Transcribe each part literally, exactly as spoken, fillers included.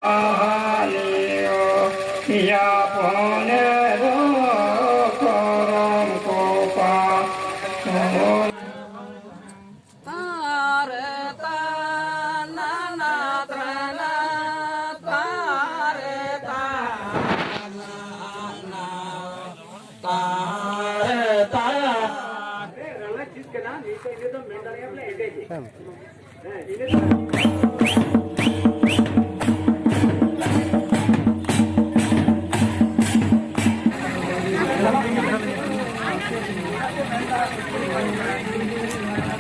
ᱟᱦᱟᱞᱤᱭᱳ ᱭᱟᱯᱚᱱᱮᱨᱳ ᱠᱚᱨᱚᱢ ᱠᱚᱯᱟ᱾ ᱛᱟᱨᱮ ᱛᱟᱱᱟ ᱛᱨᱟᱱᱟ ᱛᱟᱨᱮ ᱛᱟᱱᱟ ᱛᱟᱨᱮ ᱛᱟᱱᱟ᱾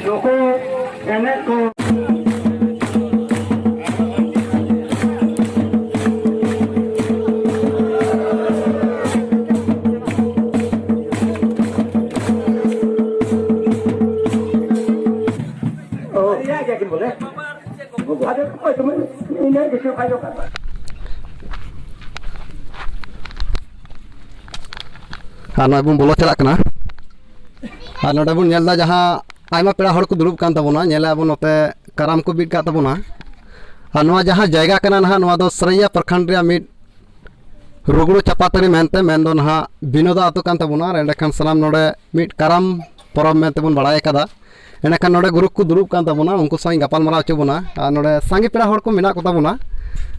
ᱱᱩᱠᱩ ᱮᱱᱮᱡ ᱠᱚ᱾ ᱚ᱾ ᱟᱫᱚ ᱚᱠᱚᱭ ᱛᱩᱢᱟᱹᱞ? ᱤᱱᱟᱹ ᱜᱮ ᱪᱮᱫ ᱯᱷᱟᱭᱫᱟ ᱠᱟᱱᱟ? ᱟᱨ ᱱᱚᱜᱼᱚᱭ ᱵᱚᱱ ᱵᱚᱞᱚ ᱪᱟᱞᱟᱜ ᱠᱟᱱᱟ᱾ ᱟᱨ ᱱᱚᱰᱮ ᱵᱚᱱ ᱧᱮᱞ ᱮᱫᱟ ᱡᱟᱦᱟᱸ ᱟᱭᱢᱟ ᱯᱮᱲᱟ ᱦᱚᱲ ᱠᱚ ᱫᱩᱲᱩᱵ ᱠᱟᱱ ᱛᱟᱵᱚᱱᱟ, ᱧᱮᱞᱮᱫᱼᱟ ᱵᱚᱱ ᱱᱚᱛᱮ ᱠᱟᱨᱟᱢ ᱠᱚ ᱵᱤᱫ ᱠᱟᱜ ᱛᱟᱵᱚᱱᱟ᱾ ᱟᱨ ᱱᱚᱣᱟ ᱡᱟᱦᱟᱸ ᱡᱟᱭᱜᱟ ᱠᱟᱱᱟ ᱱᱟᱦᱟᱜ, ᱱᱚᱣᱟ ᱫᱚ ᱥᱟᱹᱨᱟᱹᱭᱟ ᱯᱨᱚᱠᱷᱚᱸᱰ ᱨᱮᱭᱟᱜ ᱢᱤᱫ ᱨᱩᱜᱽᱲᱩ ᱪᱟᱯᱟᱛᱟᱹᱲᱤ ᱢᱮᱱᱛᱮ, ᱢᱮᱱᱫᱚ ᱱᱟᱦᱟᱜ ᱵᱤᱱᱳᱫᱟ ᱟᱹᱛᱩ ᱠᱟᱱ ᱛᱟᱵᱚᱱᱟ᱾ ᱟᱨ ᱮᱸᱰᱮᱠᱷᱟᱱ ᱥᱟᱱᱟᱢ ᱱᱚᱰᱮ ᱢᱤᱫ ᱠᱟᱨᱟᱢ ᱯᱚᱨᱚᱵᱽ ᱢᱮᱱᱛᱮ ᱵᱚᱱ ᱵᱟᱲᱟᱭ ᱟᱠᱟᱫᱟ᱾ ᱮᱸᱰᱮᱠᱷᱟᱱ ᱱᱚᱰᱮ ᱜᱩᱨᱩ ᱠᱚ ᱫᱩᱲᱩᱵ ᱠᱟᱱ ᱛᱟᱵᱚᱱᱟ, ᱩᱱᱠᱩ ᱥᱟᱶ ᱤᱧ ᱜᱟᱯᱟᱞ ᱢᱟᱨᱟᱣ ᱦᱚᱪᱚ ᱵᱚᱱᱟ᱾ ᱟᱨ ᱱᱚᱰᱮ ᱥᱟᱸᱜᱮ ᱯᱮᱲᱟ ᱦᱚᱲ ᱠᱚ ᱢᱮᱱᱟᱜ ᱠᱚ ᱛᱟᱵᱚᱱᱟ᱾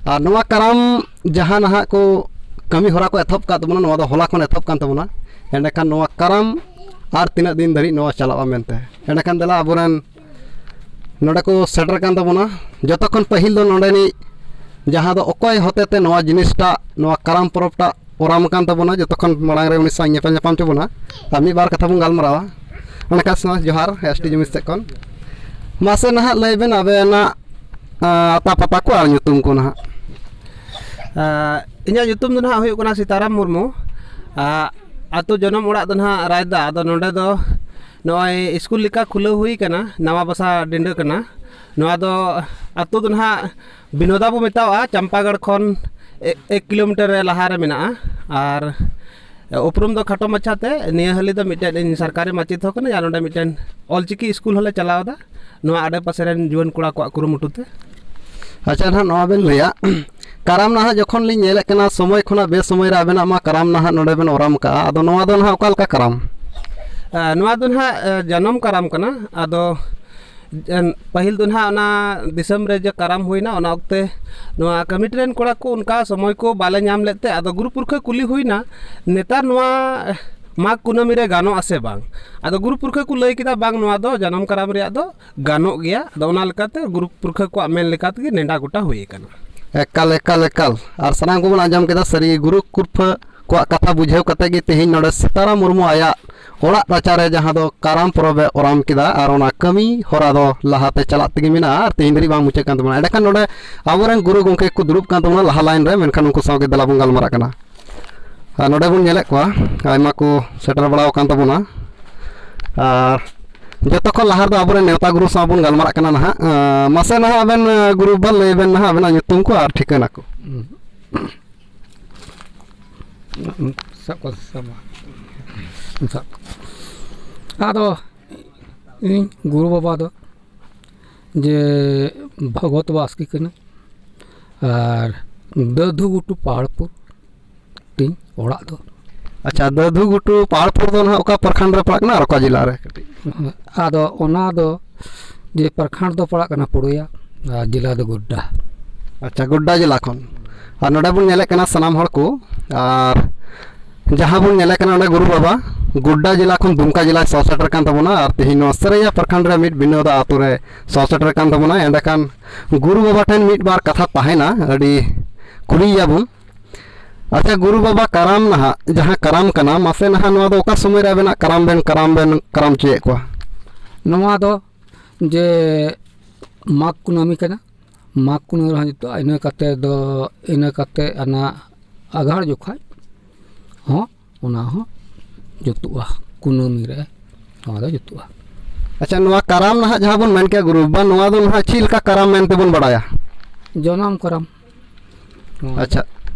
ᱟᱨ ᱱᱚᱣᱟ ᱠᱟᱨᱟᱢ ᱡᱟᱦᱟᱸ ᱱᱟᱦᱟᱜ ᱠᱚ ᱠᱟᱹᱢᱤ ᱦᱚᱨᱟ ᱠᱚ ᱮᱛᱚᱦᱚᱵ ᱠᱟᱜ ᱛᱟᱵᱚᱱᱟ, ᱱᱚᱣᱟ ᱫᱚ ᱦᱚᱞᱟ ᱠᱷᱚᱱ ᱮᱛᱚᱦᱚᱵ ᱠᱟᱱ ᱛᱟᱵᱚᱱᱟ᱾ ᱮᱸᱰᱮᱠᱷᱟᱱ ᱱᱚᱣᱟ ᱠᱟᱨᱟᱢ ᱟᱨ ᱛᱤᱱᱟᱹᱜ ᱫᱤᱱ ᱫᱷᱟᱹᱨᱤᱡ ᱱᱚᱣᱟ ᱪᱟᱞᱟᱜᱼᱟ ᱢᱮᱱᱛᱮ, ᱮᱸᱰᱮᱠᱷᱟᱱ ᱫᱮᱞᱟ ᱟᱵᱚᱨᱮᱱ ᱱᱚᱰᱮ ᱠᱚ ᱥᱮᱴᱮᱨ ᱠᱟᱱ ᱛᱟᱵᱚᱱᱟ᱾ ᱡᱚᱛᱚ ᱠᱷᱚᱱ ᱯᱟᱹᱦᱤᱞ ᱫᱚ ᱱᱚᱰᱮᱱᱤᱡ ᱡᱟᱦᱟᱸ ᱫᱚ ᱚᱠᱚᱭ ᱦᱚᱛᱮᱛᱮ ᱱᱚᱣᱟ ᱡᱤᱱᱤᱥᱴᱟᱜ, ᱱᱚᱣᱟ ᱠᱟᱨᱟᱢ ᱯᱚᱨᱚᱵᱽᱴᱟᱜ ᱠᱚᱨᱟᱢ ᱟᱠᱟᱱ ᱛᱟᱵᱚᱱᱟ, ᱡᱚᱛᱚ ᱠᱷᱚᱱ ᱢᱟᱲᱟᱝ ᱨᱮ ᱩᱱᱤ ᱥᱟᱶ ᱧᱮᱯᱮᱞ ᱧᱟᱯᱟᱢ ᱦᱚᱪᱚ ᱵᱚᱱᱟ ᱟᱨ ᱢᱤᱫ ᱵᱟᱨ ᱠᱟᱛᱷᱟ ᱵᱚᱱ ᱜᱟᱞᱢᱟᱨᱟᱣᱟ᱾ ᱚᱱᱟ ᱠᱷᱟᱱ ᱥᱟᱶ ᱡᱚᱦᱟᱨ, ᱮᱥ ᱴᱤ ᱡᱩᱢᱤ ᱥᱮᱫ ᱠᱷᱚᱱ᱾ ᱢᱟᱥᱮ ᱱᱟᱦᱟᱜ ᱞᱟᱹᱭ ᱵᱮᱱ ᱟᱵᱮᱱᱟᱜ, ᱟᱸ, ᱟᱛᱟ ᱯᱟᱛᱟ ᱠᱚ ᱟᱨ ᱧᱩᱛᱩᱢ ᱠᱚ ᱱᱟᱦᱟᱜ᱾ ᱟᱸ, ᱤᱧᱟᱹᱜ ᱧᱩᱛᱩᱢ ᱫᱚ ᱱᱟᱦᱟᱜ ᱦᱩᱭᱩᱜ ᱠᱟᱱᱟ ᱥᱤᱛᱟᱨᱟᱢ ᱢᱩᱨᱢᱩ᱾ ᱟᱸ, ᱟᱛᱳ ᱡᱚᱱᱚᱢ ᱚᱲᱟᱜ ᱫᱚ ᱱᱟᱦᱟᱜ ᱨᱟᱭᱫᱟ᱾ ᱟᱫᱚ ᱱᱚᱰᱮ ᱫᱚ ᱱᱚᱜᱼᱚᱭ ᱥᱠᱩᱞ ᱞᱮᱠᱟ ᱠᱷᱩᱞᱟᱹᱣ ᱦᱩᱭ ᱠᱟᱱᱟ ᱱᱟᱣᱟ ᱵᱟᱥᱟ ᱰᱤᱸᱰᱟᱹ ᱠᱟᱱᱟ᱾ ᱱᱚᱣᱟ ᱫᱚ ᱟᱛᱳ ᱫᱚ ᱱᱟᱦᱟᱜ ᱵᱤᱱᱳᱫᱟ ᱵᱚ ᱢᱮᱛᱟᱣᱟᱜᱼᱟ, ᱪᱟᱢᱯᱟᱜᱟᱲ ᱠᱷᱚᱱ ᱮ-, ᱮᱠ ᱠᱤᱞᱳᱢᱤᱴᱟᱨ ᱨᱮ ᱞᱟᱦᱟ ᱨᱮ ᱢᱮᱱᱟᱜᱼᱟ᱾ ᱟᱨ ᱩᱯᱨᱩᱢ ᱫᱚ ᱠᱷᱟᱴᱚ ᱢᱟᱪᱷᱟ ᱛᱮ, ᱱᱤᱭᱟᱹ ᱦᱟᱹᱞᱤ ᱫᱚ ᱢᱤᱫᱴᱮᱱ ᱤᱧ ᱥᱚᱨᱠᱟᱨᱤ ᱢᱟᱪᱮᱫ ᱦᱚᱸ ᱠᱟᱹᱱᱟᱹᱧ ᱟᱨ ᱱᱚᱰᱮ ᱢᱤᱫᱴᱮᱱ ᱚᱞᱪᱤᱠᱤ ᱥᱠᱩᱞ ᱦᱚᱸᱞᱮ ᱪᱟᱞᱟᱣ ᱮᱫᱟ ᱱᱚᱣᱟ ᱟᱰᱮ ᱯᱟᱥᱮ ᱨᱮᱱ ᱡᱩᱣᱟᱹᱱ ᱠᱚᱲᱟ ᱠᱚᱣᱟᱜ ᱠᱩᱨᱩᱢᱩᱴᱩ ᱛᱮ᱾ ᱟᱪᱪᱷᱟ, ᱱᱟᱦᱟᱜ ᱱᱚᱣᱟ ᱵᱮᱱ ᱞᱟᱹᱭᱟ, ᱠᱟᱨᱟᱢ ᱱᱟᱦᱟᱜ ᱡᱚᱠᱷᱚᱱ ᱞᱤᱧ ᱧᱮᱞᱮᱫ ᱠᱟᱱᱟ, ᱥᱚᱢᱚᱭ ᱠᱷᱚᱱᱟᱜ ᱵᱮᱥᱚᱢᱚᱭ ᱨᱮ ᱟᱵᱮᱱᱟᱜ ᱢᱟ ᱠᱟᱨᱟᱢ ᱱᱟᱦᱟᱜ ᱱᱚᱰᱮ ᱵᱮᱱ ᱚᱨᱟᱢ ᱠᱟᱜᱼᱟ, ᱟᱫᱚ ᱱᱚᱣᱟ ᱫᱚ ᱱᱟᱦᱟᱜ ᱚᱠᱟ ᱞᱮᱠᱟ ᱠᱟᱨᱟᱢ? ᱟ, ᱱᱚᱣᱟ ᱫᱚ ᱱᱟᱦᱟᱜ, ᱟ, ᱡᱟᱱᱟᱢ ᱠᱟᱨᱟᱢ ᱠᱟᱱᱟ᱾ ᱟᱫᱚ, ᱮᱱ, ᱯᱟᱹᱦᱤᱞ ᱫᱚ ᱱᱟᱦᱟᱜ ᱚᱱᱟ ᱫᱤᱥᱚᱢ ᱨᱮ ᱡᱮ ᱠᱟᱨᱟᱢ ᱦᱩᱭᱱᱟ, ᱚᱱᱟ ᱚᱠᱛᱮ ᱱᱚᱣᱟ ᱠᱚᱢᱤᱴᱤ ᱨᱮᱱ ᱠᱚᱲᱟ ᱠᱚ ᱚᱱᱠᱟ ᱥᱚᱢᱚᱭ ᱠᱚ ᱵᱟᱞᱮ ᱧᱟᱢ ᱞᱮᱫ ᱛᱮ, ᱟᱫᱚ ᱜᱩᱨᱩ ᱯᱩᱨᱠᱷᱟᱹ ᱠᱩᱞᱤ ᱦᱩᱭᱱᱟ, ᱱᱮᱛᱟᱨ ᱱᱚᱣᱟ ᱢᱟᱜᱽ ᱠᱩᱱᱟᱹᱢᱤ ᱨᱮ ᱜᱟᱱᱚᱜ ᱟᱥᱮ ᱵᱟᱝ? ᱟᱫᱚ ᱜᱩᱨᱩ ᱯᱩᱨᱠᱷᱟᱹ ᱠᱚ ᱞᱟᱹᱭ ᱠᱮᱫᱟ, ᱵᱟᱝ, ᱱᱚᱣᱟ ᱫᱚ ᱡᱟᱱᱟᱢ ᱠᱟᱨᱟᱢ ᱨᱮᱭᱟᱜ ᱫᱚ ᱜᱟᱱᱚᱜ ᱜᱮᱭᱟ᱾ ᱟᱫᱚ ᱚᱱᱟ ᱞᱮᱠᱟᱛᱮ ᱜᱩᱨᱩ ᱯᱩᱨᱠᱷᱟᱹ ᱠᱚᱣᱟᱜ ᱢᱮᱱ ᱞᱮᱠᱟ ᱛᱮᱜᱮ ᱱᱮᱰᱟ ᱜᱚᱴᱟ ᱦᱩᱭ ᱟᱠᱟᱱᱟ᱾ ᱮᱠᱟᱞ, ᱮᱠᱟᱞ, ᱮᱠᱟᱞ᱾ ᱟᱨ ᱥᱟᱱᱟᱢ ᱠᱚᱵᱚᱱ ᱟᱸᱡᱚᱢ ᱠᱮᱫᱟ, ᱥᱟᱹᱨᱤ ᱜᱮ ᱜᱩᱨᱩ ᱯᱩᱨᱠᱷᱟᱹ ᱠᱚᱣᱟᱜ ᱠᱟᱛᱷᱟ ᱵᱩᱡᱷᱟᱹᱣ ᱠᱟᱛᱮ ᱜᱮ ᱛᱮᱦᱮᱧ ᱱᱚᱰᱮ ᱥᱤᱛᱟᱨᱟᱢ ᱢᱩᱨᱢᱩ ᱟᱭᱟᱜ ᱚᱲᱟᱜ ᱨᱟᱪᱟ ᱨᱮ ᱡᱟᱦᱟᱸ ᱫᱚ ᱠᱟᱨᱟᱢ ᱯᱚᱨᱚᱵᱽ ᱮ ᱚᱨᱟᱢ ᱠᱮᱫᱟ, ᱟᱨ ᱚᱱᱟ ᱠᱟᱹᱢᱤ ᱦᱚᱨᱟ ᱫᱚ ᱞᱟᱦᱟᱛᱮ ᱪᱟᱞᱟᱜ ᱛᱮᱜᱮ ᱢᱮᱱᱟᱜᱼᱟ ᱟᱨ ᱛᱮᱦᱮᱧ ᱫᱷᱟᱹᱨᱤᱡ ᱵᱟᱝ ᱢᱩᱪᱟᱹᱫ ᱠᱟᱱ ᱛᱟᱵᱚᱱᱟ᱾ ᱮᱸᱰᱮᱠᱷᱟᱱ ᱱᱚᱰᱮ ᱟᱵᱚᱨᱮᱱ ᱜᱩᱨᱩ ᱜᱚᱢᱠᱮ ᱠᱚ ᱫᱩᱲᱩᱵ ᱠᱟᱱ ᱛᱟᱵᱚᱱᱟ ᱞᱟᱦᱟ ᱞᱟᱭᱤᱱ ᱨᱮ, ᱢᱮᱱᱠᱷᱟᱱ ᱩᱱᱠᱩ ᱥᱟᱶ ᱜᱮ ᱫᱮᱞᱟ ᱵᱚᱱ ᱜᱟᱞᱢᱟᱨᱟᱜ ᱠᱟᱱᱟ᱾ ᱟᱨ ᱱᱚᱰᱮ ᱵᱚᱱ ᱧᱮᱞᱮᱫ ᱠᱚᱣᱟ, ᱟᱭᱢᱟ ᱠᱚ ᱥᱮᱴᱮᱨ ᱵᱟᱲᱟ ᱟᱠᱟᱱ ᱛᱟᱵᱚᱱᱟ᱾ ᱟᱨ ᱡᱚᱛᱚ ᱠᱷᱚᱱ ᱞᱟᱦᱟ ᱨᱮᱫᱚ ᱟᱵᱚᱨᱮᱱ ᱱᱮᱣᱛᱟ ᱜᱩᱨᱩ ᱥᱟᱶ ᱵᱚᱱ ᱜᱟᱞᱢᱟᱨᱟᱜ ᱠᱟᱱᱟ ᱱᱟᱦᱟᱜ᱾ ᱟᱸ, ᱢᱟᱥᱮ ᱱᱟᱦᱟᱜ ᱟᱵᱮᱱ, ᱟᱸ, ᱜᱩᱨᱩ ᱵᱟᱵᱟ, ᱞᱟᱹᱭ ᱵᱮᱱ ᱱᱟᱦᱟᱜ ᱟᱵᱮᱱᱟᱜ ᱧᱩᱛᱩᱢ ᱠᱚ ᱟᱨ ᱴᱷᱤᱠᱟᱹᱱᱟ ᱠᱚ᱾ ᱥᱟᱵ ᱠᱚ, ᱥᱟᱵ ᱢᱟ᱾ ᱥᱟᱵ ᱠᱚ᱾ ᱟᱫᱚ ᱤᱧ ᱜᱩᱨᱩ ᱵᱟᱵᱟ ᱫᱚ ᱡᱮ ᱵᱷᱚᱜᱚᱛ ᱵᱟᱥᱠᱮ ᱠᱟᱹᱱᱟᱹᱧ, ᱟᱨ ᱫᱟᱹᱫᱷᱩ ᱜᱷᱩᱴᱩ ᱯᱟᱦᱟᱲᱯᱩᱨ ᱛᱤᱧ ᱚᱲᱟᱜ ᱫᱚ᱾ ᱟᱪᱪᱷᱟ, ᱫᱟᱹᱫᱷᱩ ᱜᱷᱩᱴᱩ ᱯᱟᱦᱟᱲᱯᱩᱨ ᱫᱚ ᱱᱟᱦᱟᱜ ᱚᱠᱟ ᱯᱨᱚᱠᱷᱚᱸᱰ ᱨᱮ ᱯᱟᱲᱟᱜ ᱠᱟᱱᱟ ᱟᱨ ᱚᱠᱟ ᱡᱮᱞᱟ ᱨᱮ ᱠᱟᱹᱴᱤᱡ? ᱟᱫᱚ ᱚᱱᱟ ᱫᱚ ᱡᱮ ᱯᱨᱚᱠᱷᱚᱸᱰ ᱫᱚ ᱯᱟᱲᱟᱜ ᱠᱟᱱᱟ ᱯᱩᱲᱩᱭᱟ, ᱟᱨ ᱡᱮᱞᱟ ᱫᱚ ᱜᱳᱰᱰᱟ᱾ ᱟᱪᱪᱷᱟ, ᱜᱳᱰᱰᱟ ᱡᱮᱞᱟ ᱠᱷᱚᱱ᱾ ᱟᱨ ᱱᱚᱰᱮ ᱵᱚᱱ ᱧᱮᱞᱮᱫ ᱠᱟᱱᱟ ᱥᱟᱱᱟᱢ ᱦᱚᱲ ᱠᱚ, ᱟᱨ ᱡᱟᱦᱟᱸ ᱵᱚᱱ ᱧᱮᱞᱮᱫ ᱠᱟᱱᱟ ᱚᱸᱰᱮ ᱜᱩᱨᱩ ᱵᱟᱵᱟ, ᱜᱳᱰᱰᱟ ᱡᱮᱞᱟ ᱠᱷᱚᱱ ᱫᱩᱢᱠᱟ ᱡᱮᱞᱟᱭ ᱥᱚᱦᱚᱨ ᱥᱮᱴᱮᱨ ᱠᱟᱱ ᱛᱟᱵᱚᱱᱟ᱾ ᱟᱨ ᱛᱮᱦᱮᱧ ᱱᱚᱣᱟ ᱥᱟᱹᱨᱟᱹᱭᱟ ᱯᱨᱚᱠᱷᱚᱸᱰ ᱨᱮ ᱢᱤᱫ ᱵᱤᱱᱟᱹᱣᱫᱟ ᱟᱛᱳ ᱨᱮ ᱥᱚᱦᱚᱨ ᱥᱮᱴᱮᱨ ᱠᱟᱱ ᱛᱟᱵᱚᱱᱟ᱾ ᱮᱸᱰᱮᱠᱷᱟᱱ ᱜᱩᱨᱩ ᱵᱟᱵᱟ ᱴᱷᱮᱱ ᱢᱤᱫ ᱵᱟᱨ ᱠᱟᱛᱷᱟ ᱛᱟᱦᱮᱱᱟ, ᱟᱹᱰᱤ ᱠᱩᱞᱤᱭᱮᱭᱟᱵᱚᱱ᱾ ᱟᱪᱪᱷᱟ ᱜᱩᱨᱩ ᱵᱟᱵᱟ, ᱠᱟᱨᱟᱢ ᱱᱟᱦᱟᱜ ᱡᱟᱦᱟᱸ ᱠᱟᱨᱟᱢ ᱠᱟᱱᱟ, ᱢᱟᱥᱮ ᱱᱟᱦᱟᱜ ᱱᱚᱣᱟ ᱫᱚ ᱚᱠᱟ ᱥᱚᱢᱚᱭ ᱨᱮ ᱟᱵᱮᱱᱟᱜ ᱠᱟᱨᱟᱢ ᱵᱮᱱ, ᱠᱟᱨᱟᱢ ᱵᱮᱱ ᱠᱟᱨᱟᱢ ᱦᱚᱪᱚᱭᱮᱫ ᱠᱚᱣᱟ? ᱱᱚᱣᱟ ᱫᱚ ᱡᱮ ᱢᱟᱜᱽ ᱠᱩᱱᱟᱹᱢᱤ ᱠᱟᱱᱟ, ᱢᱟᱜᱽ ᱠᱩᱱᱟᱹᱢᱤ ᱨᱮᱦᱚᱸ ᱡᱩᱛᱩᱜᱼᱟ, ᱤᱱᱟᱹ ᱠᱟᱛᱮ ᱫᱚ, ᱤᱱᱟᱹ ᱠᱟᱛᱮ ᱚᱱᱟ ᱟᱜᱷᱟᱲ ᱡᱚᱠᱷᱟᱡ ᱦᱚᱸ ᱚᱱᱟ ᱦᱚᱸ ᱡᱩᱛᱩᱜᱼᱟ, ᱠᱩᱱᱟᱹᱢᱤ ᱨᱮ ᱱᱚᱣᱟ ᱫᱚ ᱡᱩᱛᱩᱜᱼᱟ᱾ ᱟᱪᱪᱷᱟ, ᱱᱚᱣᱟ ᱠᱟᱨᱟᱢ ᱱᱟᱦᱟᱜ ᱡᱟᱦᱟᱸ ᱵᱚᱱ ᱢᱮᱱ ᱠᱮᱜᱼᱟ ᱜᱩᱨᱩ ᱵᱟᱵᱟ, ᱱᱚᱣᱟ ᱫᱚ ᱱᱟᱦᱟᱜ ᱪᱮᱫ ᱞᱮᱠᱟ ᱠᱟᱨᱟᱢ ᱢᱮᱱ ᱛᱮᱵᱚᱱ ᱵᱟᱲᱟᱭᱟ? ᱡᱚᱱᱚᱢ ᱠᱟᱨᱟᱢ᱾ ᱱᱚᱣᱟ ᱟᱪᱪᱷᱟ᱾